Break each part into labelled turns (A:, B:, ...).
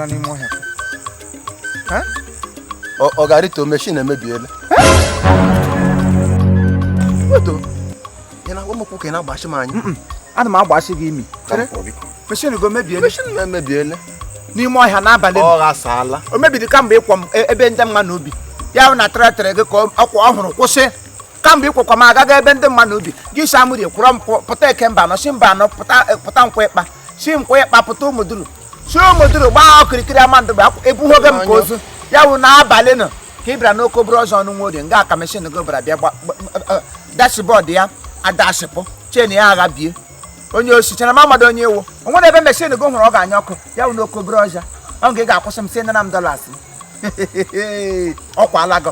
A: Agala n'ime ọhịa.
B: Ọ ga-arịto machine emebiela. Weto. Ị na-agwa m okwu ka ị na-agbachi m anya.
A: Ana m agbachi gị imi.
B: Ka m
A: Chere.
B: pụọ, biko.
A: Machine go mebie
B: Machine m emebiela.
A: n'ime ọhịa n'abalị.
B: Ọ ghasaala.
A: O mebiri kamgbe ịkwọ m ebe ndị mma na ubi. Ya hụ na tịrịtịrị gị ka ọkwa ọhụrụ kwụsị. Kamgbe ịkwọkwa m agaga ebe ndị mma na ubi. Gị si amụrie kwụrọ m pụta eke mba anọ, si mba anọ pụta pụta nkwọ ịkpa. Si nkwọ ịkpa pụta ụmụduru. Si ụmụduru gbaa okirikiri ama ndụba ebughị m ka ozu. Ya wụ n'abalị nọ ka ị bịara n'oke obere ọzọ ọnụ nwa orie nga ka machine gị bịara bịa dashboard ya adashịpụ chain ya agha bie. Onye osi chere m amado onye iwu o nwere ebe machine gị hụrụ ọ ga-anya ọkụ ya wụ n'oke obere ọzọ ọ nga ị ga-akwụsị m sị nara m dollars m. Ọ kwala gị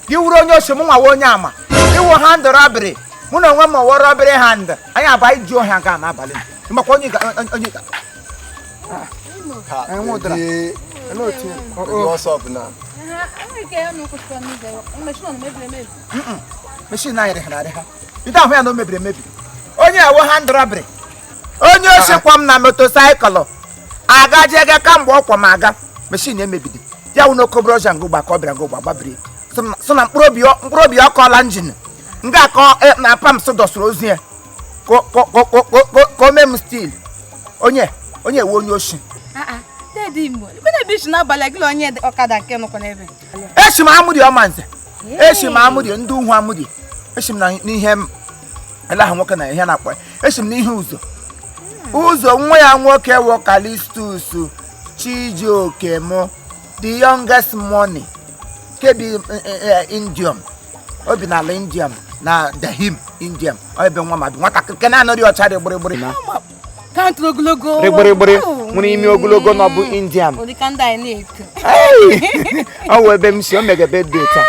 A: gị wuru onye osi m nwawa onye ama iwu hand robbery mụ na onwe m ọwọ robbery hand anyị abụ anyị ji ọhịa gaa n'abalị makwa onye onye ga
B: Ha,
A: Enwe ụdara.
B: kedu-
A: Olee otu
B: kedu ọsọ bụ na
A: machine anyị rịhara arịha ide ahụ ya na o mebiri emebi onye ewe hand robbery onye osi kwọ m na motorcycle agajege kamgbe ọ kwọ m aga machine emebidi ya wụ n'oke obere ọzọ ngụgba ka ọ bịara ngụgba gba brake sị na mkpụrụ obi ọ kọọla engine nga akọ na pams dọsụrụ ozu ya ka o mee m steal onye onye ewe onye osi.
C: Dede Imo, ebe na-ebe isi n'abalị gị na onye ọkada nke nọkwa n'ebe.
A: Esi m amụri ọma nze, esi m amụri ndị ugwu amụri, esi m na n'ihe m ele ahụ nwoke na ihe na-akpọ ya. Esi m n'ihe ụzọ ụzọ nwa ya nwoke wụ Kalistus Chijioke mụ the youngest money kebi Indium obi n'ala Indium na Dahim Indium ọ ebe nwa ma bi nwatakịrị nke na-anọrị ọcha dị gbịrịgbịrị
C: Ka ntụrụ ogologo.
A: Rịgbịrịgbịrị nwere imi ogologo na ọ bụ Indian.
C: Ụdị ka ndị anyị na-eto.
A: Ọ wụ ebe m si o mege birthday taa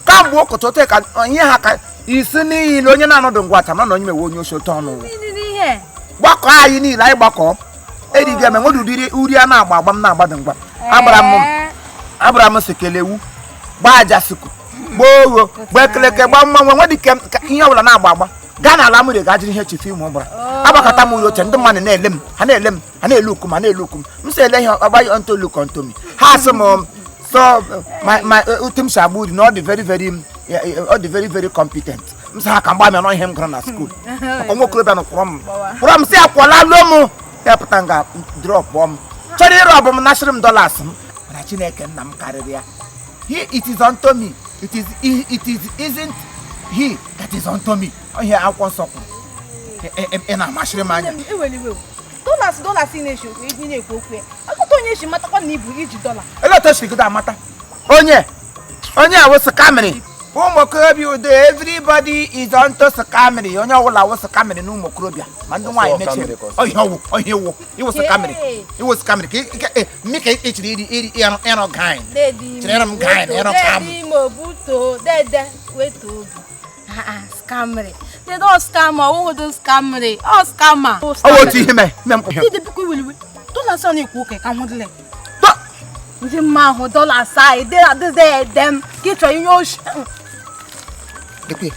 A: kamgbe ụkọchị ote ka ihe ha ka isi niile onye na-anọdụ ngwa taa mana onye mewe onye osi ote ọnụ ụwa.
C: N'ihe.
A: Gbakọ anyị niile anyị gbakọ erighị eme nwere ụdịrị uri a na-agba agba m na-agbado ngwa agbara m sekelewu gbaa aja suku gbaa ogho gbaa ekeleke gbaa mmanwụ enwe dị ka ihe ọbụla na-agba agba gaa n'ala mụrụ ga jiri ihe chifu ime gbara agbakọta m uri oche ndị mmadụ na-ele m ha na-ele m ha na-ele ukwu m ha na-ele ukwu m m sị ele ihe ọgbaghị onto look onto me ha sị m so my otu m si agba uri na ọ dị very very ọ dị very very competent m sị ha ka mgba m nọ ihe m gụrụ na school maka nwa okorobịa nọ kwụrọ m sị ya kwọla luo m ya pụta nga drop m chọrọ ịrụ ọbụ m nasịrị m dollars m mana Chineke nna m karịrị ya. He it is unto me it is isn't he that is unto me ihe akwụkwọ nsọ kwuru. Ị na-amasịrị m anya.
C: Eweliwe. Dollars dollars ị na-eshi okwu ị na-ekwu okwu ya. Akụkọ onye esi matakwa na ibu iji dọla.
A: Ele otu o siri godo amata onye onye awụ scammery ụmụ okorobịa udo everybody is onto scammery onye ọbụla awụ scammery na ụmụ okorobịa ma ndị nwaanyị
B: Ọsọ
A: mechie
B: scammery ka ọsọ.
A: ọhịa ọwụ ọhịa iwu iwu scammery
C: Hey.
A: iwu scammery ka mme ka ị chịrị iri iri ịrụ gain
C: Dede Imo.
A: Chere m gain, ịrụ kam.
C: Dede Imo buto dede wetu obi. Scammery. Dede ọ scammer, ọ wụghị scammery, ọ scammer.
A: Ọ wụ otu ihe mee mee m
C: Dede biko iweliwe. Dollars ọ na-ekwu oke ka m hụdịle. Ndị mma ahụ dollars a ede adịghị ede m ka ị chọrọ inye oshi.
A: Dekwe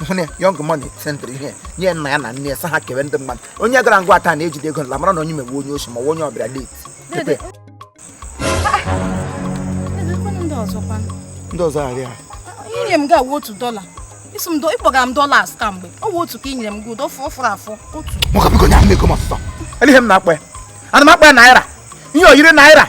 A: hụ na young money sentịrị ihe nye nna ya na nne ya sị ha kewe ndị mmadụ onye gara ngwa taa na-ejide ego nla mara na onye mewe onye oshi ma ọ bụ onye ọbịara late.
C: Dede.
A: Dekwe.
C: Dede kwanụ ndị ọzọ kwanụ.
A: Ndị ọzọ arịa.
C: Ihe nyere m ga awụ $1. Isi m ịkpọgara m dollars kamgbe. Ọ wụ otu ka ị nyere m gị ụdọ fụrụ afụ otu.
A: Nwoke biko nye m ego m ọsụsọ. Ele ihe m na-akpọ ya. Ana m akpọ ya naira. Ihe oyiri naira.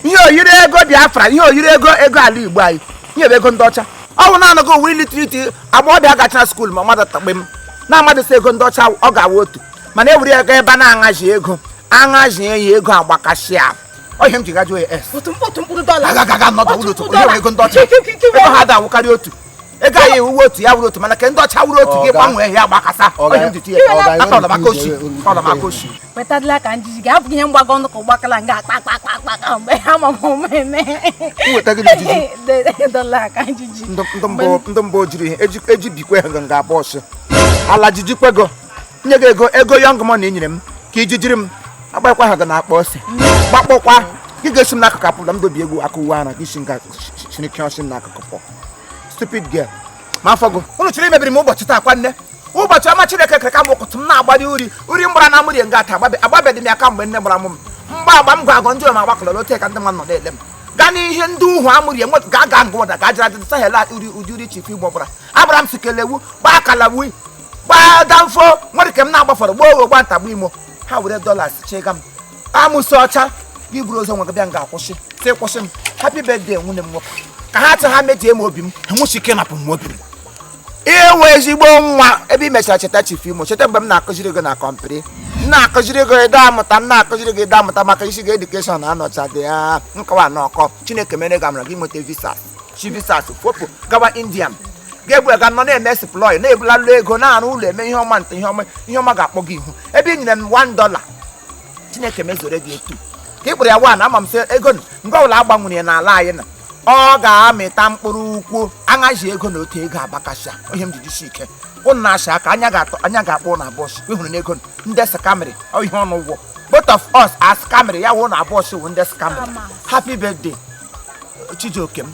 A: Ihe oyiri ego Biafra, ihe oyiri ego ego ala Igbo anyị. Ihe bụ ego ndị ọcha. Ọ bụ naanị gị wuri litriti agbọghọbịa gachara school ma mmadụ takpe m. Na mmadụ sị ego ndị ọcha ọ ga-awụ otu. Mana e were ya gaa ebe a na-aṅazi ego. Aṅazie ya ego agbakasịa. Ọ ihe m ji gajuo ya S.
C: Otu mkpụrụ dọla.
A: Aga aga nọdụ
C: Otu
A: wuru otu.
C: mkpụrụ
A: Onye
C: dọla.
A: nwe ego ndị ọcha. Ego ha da awụkarị otu. Ego anyị ewuwe otu ya wuru otu mana ke ndị ọcha wuru otu gị gbanwee ya agbakasa. Ọ ihe m ji tinye. Atọrọ m aka oshi. Atọrọ m aka oshi.
C: Wetadịla ka njiji gị abụghị ihe mgbago ọnụ ka ụgbakala nga akpa akpa akpa akpa ka mgbe ha ma m eme.
A: Nweta gị n'ijiji.
C: Dọla ka njiji.
A: Ndị mbụ jiri ihe eji bikwe ha nga abụọ ọsị. Ala jiji kwego. Nye gị ego ego young money nyere m ka iji jiri m agbakwa ha gị na-akpọ ose. Gbakpọkwa gị ga-esi m n'akụkụ apụla m dobi egwu aka uwe ara gị si nga shirike ọsị m n'akụkụ pụọ. Stupid girl. Ma afọ gụ. Unu chọrọ imebiri m ụbọchị taa kwa nne. Ụbọchị ọma Chineke kere ka m ụkụtụ m na-agbari uri uri m gbara na amụrie nga ata agbabeghị m ya kamgbe nne gbara m mgba agba m gwa agọ ndị ọma agbakọrọ ote ka ndị mmadụ nọ na-ele m gaa n'ihe ndị uhu amụrie nwe gaa gaa ngụ ụda ka ajara adịdị sahel uri ụdị uri Chief Imo gbara agbara m sikelewu gbaa kalawi gbaa danfo nwere ka m na-agbafọrọ gbaa ogho gba ntagba imo ha were dollars chega m amụsị ọcha gị buru ụzọ nwe gị bịa nga akwụsị sị kwụsị m happy birthday nwunye m nwoke ka ha tị ha mejie m obi m enwesi ike napụ m obi m inwe ezigbo nwa ebe ị mechara cheta Chief Imo cheta mgbe m na-akụziri gị na kọmpiri m na-akụziri gị ede amụta m na-akụziri gị ede amụta maka isi gị education anọcha dị ya nkọwa na ọkọ Chineke mere gị amara gị nweta visas chi visas fopụ gawa India ga-ebu ga nọ na-eme exploit na-ebulalụ ego na-arụ ụlọ eme ihe ọma nta ihe ọma ihe ọma ga-akpọ gị ihu ebe ị nyere m $1 Chineke mezoro gị etu ka ị kpụrụ ya one ama m sị ego mgbe ọbụla agbanwere ya n'ala anyị na ọ ga-amịta mkpụrụ ukwu aṅaji ego na otu ego agbakasịa ihe m ji jisi ike ụnụ na-asị aka anya ga-atọ anya ga-akpọ na bọs ịhụrụ n'ego ndị scammer ihe ọnụ ụgwọ both of us are scammer ya wụ na bọs wụ ndị scammer happy birthday Chijioke m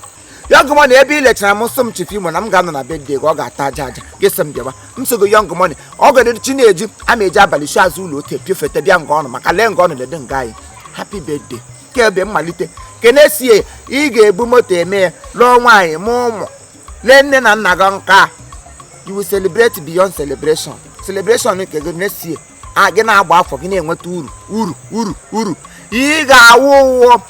A: Young Money ebe ị lechara m sị m Chief Imo na m ga-anọ na birthday ka ọ ga-ata aja aja gị sị m bịawa m sogo Young Money ọ ga chi na-eji ama eji abalị si azụ ụlọ ote piofete bịa nga ọnụ maka lee nga ọnụ lede nga anyị happy birthday ka ebe mmalite kenesie ị ga-ebu moto eme ya lụọ nwaanyị mụọ ụmụ lee nne na nna gị nka you will celebrate beyond celebration celebration nke gị nesie a gị na-agba afọ gị na-enweta uru uru uru uru ị ga-awụ ụwọ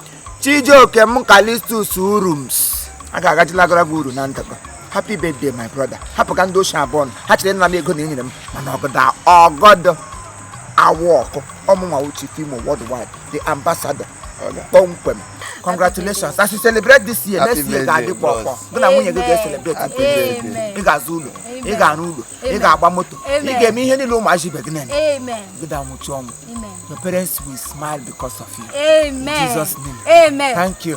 A: Chijioke m Kalistus urums a ga-agajilagara gị uru na ndụ gị happy birthday my brother hapụ ka ndị ochie abụọ nọ ha chere nna m ego na enyere m mana ọgọdọ ọgọdọ awụ ọkụ ọmụnwa Chief Imo worldwide the ambassador kpọmkwem congratulations as you celebrate this year
B: Happy
A: next year
B: birthday,
A: ga-adịkwa ọkpọ
B: boss.
A: gị na nwunye gị ga-ecelebrate
B: Happy birthday.
A: ị ga-azụ ụlọ ị ga-arụ ụlọ ị ga-agba moto ị ga-eme ihe niile ụmụazị ibe gị na-eme
C: Amen.
A: gị da-anwụchi ọnwụ
C: Amen.
A: your parents will smile because of you
C: Amen.
A: Jesus name.
C: Amen.
A: thank you.